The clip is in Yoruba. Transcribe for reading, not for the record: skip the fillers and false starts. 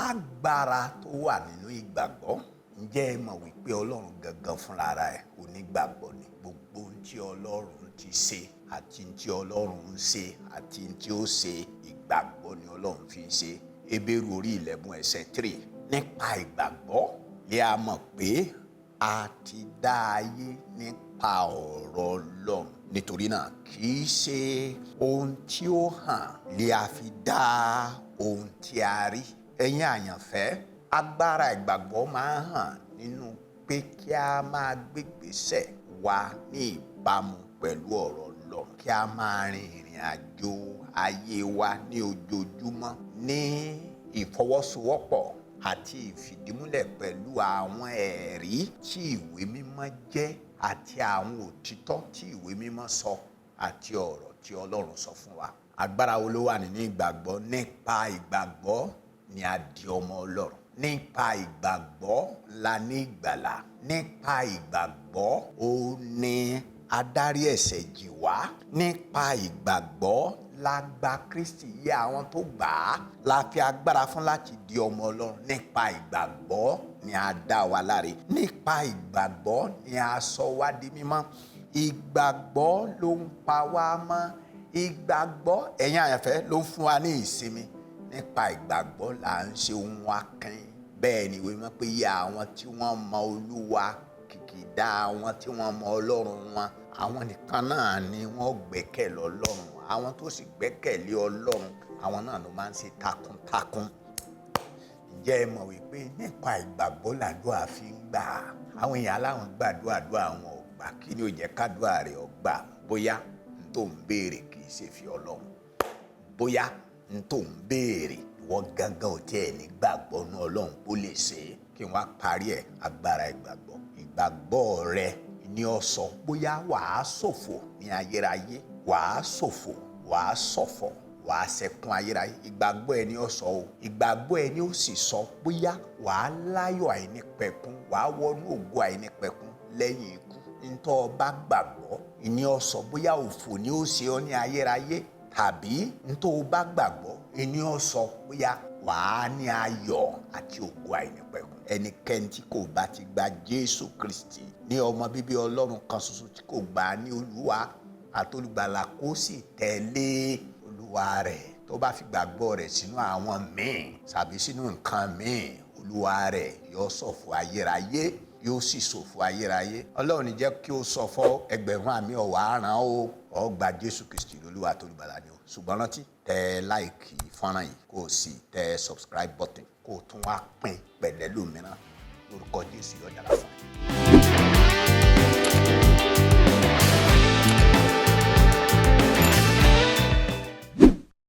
Agbára tó wà nínú ìgbàgbọ́. Ǹjẹ́ ẹ mọ̀ wípé Ọlọ́run gangan fúnra ẹ̀ onígbàgbọ́ ni? Gbogbo ohun tí Ọlọ́run ti ṣe àti tí Ọlọ́run ń ṣe àti tí ó ṣe, ìgbàgbọ́ ni Ọlọ́run fi ń ṣe. Hébérù orí 11 ẹsẹ̀ 3. Nípa ìgbàgbọ́ lè a mọ̀ pé a ti dá ayé nípa ọ̀rọ̀ Ọlọ́run. Nítorí náà, kì í ṣe ohun tí ó hàn lè a fi dá ohun tí a rí. Ẹ̀yin àyànfẹ́, agbára ìgbàgbọ́ máa ń hàn nínú pé kí a máa gbégbèsè wa ní ìbámu pẹ̀lú ọ̀rọ̀ Ọlọ́run, kí a máa rin ìrìn àjò ayé wa ní ojoojúmọ́ ní ìfọwọ́sowọ́pọ̀ àti ìfìdímúlẹ̀ pẹ̀lú àwọn ẹ̀rí tí Ìwé Mímọ́ jẹ́ àti àwọn òtítọ́ tí Ìwé Mímọ́ sọ àti ọ̀rọ̀ tí Ọlọ́run sọ fún wa. Agbára wo ló wà nínú ìgbàgbọ́? Nípa ìgbàgbọ́ ni a di ọmọ Ọlọ́run. Nípa ìgbàgbọ́ la ní ìgbàlà. Nípa ìgbàgbọ́ ó ní adarí ẹ̀ṣẹ̀ jì wá. Nípa ìgbàgbọ́ la gba Kristi yé àwọn tó gbà á, la fi agbára fún láti di ọmọ Ọlọ́run. Nípa ìgbàgbọ́ ni a dá wa láre. Nípa ìgbàgbọ́ ni a sọ wá di mímọ́. Ìgbàgbọ́ ló ń pa wá mọ́. Ìgbàgbọ́, ẹ̀yin àyànfẹ́, ló ń fún wa ní ìsinmi. Nípa ìgbàgbọ́ là ń ṣe ohun akin. Bẹ́ẹ̀ ni ìwé mọ́ pé iye àwọn tí wọ́n mọ Olúwa, kìkìdá àwọn tí wọ́n mọ Ọlọ́run wọn, àwọn nìkan náà ni wọ́n gbẹ́kẹ̀lé Ọlọ́run. Àwọn tó sì gbẹ́kẹ̀lé Ọlọ́run, àwọn náà ló máa ń ṣe takuntakun. Ǹjẹ́ ẹ mọ̀ wípé nípa ìgbàgbọ́ làdúrà fi ń gbà? Àwọn èèyàn aláwọn gbàdúrà, àdúrà àwọn ò gbà. Kí ni ó jẹ́ kádùá rẹ̀ ó gbà? Bóyá n tó ń béèrè kì í ṣe fi Ọlọ́run, bóyá n tó ń béèrè, ìwọ gángan ò tiẹ̀ ní gbàgbọ́ nú Ọlọ́run kó lè ṣe é. Kí n wá parí ẹ̀, agbára ìgbàgbọ́. Ìgbàgbọ́ rẹ ni ó sọ bóyá wàá ṣòfò ní ayérayé, wàá ṣòfò, wàá ṣọ̀fọ̀, wàá ṣẹkún ayérayé. Ìgbàgbọ́ ẹ ni ó sọ o. Ìgbàgbọ́ ẹ ni ó sì sọ bóyá wàá láyọ̀ àìnípẹ̀kun, wàá wọnú ògo àìnípẹ̀kun lẹ́yìn ikú. Ntọ́ ọ bá gbàgbọ́ ni ó sọ bóyá òfò ni ó ṣe ọ́ ní ayérayé, tàbí ntọ́ ọ bá gbàgbọ́ ni ó sọ bóyá wàá ní ayọ̀ àti ògo àìnípẹ̀kun. Ẹnikẹ́ni tí kò bá ti gba Jésù Kristi ní ọmọ bíbí Ọlọ́run kan ṣoṣo, tí kò gbà á ní Olúwa àtolùgbàlà, kó sì tẹ̀lé Olúwa rẹ̀, tó bá fi gbàgbọ́ rẹ̀ sínú àwọn míì tàbí sínú nǹkan míì, olúwa rẹ̀ yóò ṣọ̀fọ̀ ayérayé, yóò sì ṣòfò ayérayé. Ọlọ́run ní jẹ́ kí ó ṣọ̀fọ̀ ẹgbẹ̀rún àmì ọ̀wà àràn o. Ó gba Jésù Kristi lólúwa àtolùgbàlà ni o. Ṣùgbọ́n rántí, tẹ like fọ́nrán yìí, kó o sì tẹ subscribe button, kó o tún wá pín pẹ̀lẹ́ lómìíràn. Lórúkọ Jésù, yóò dára fún ẹ.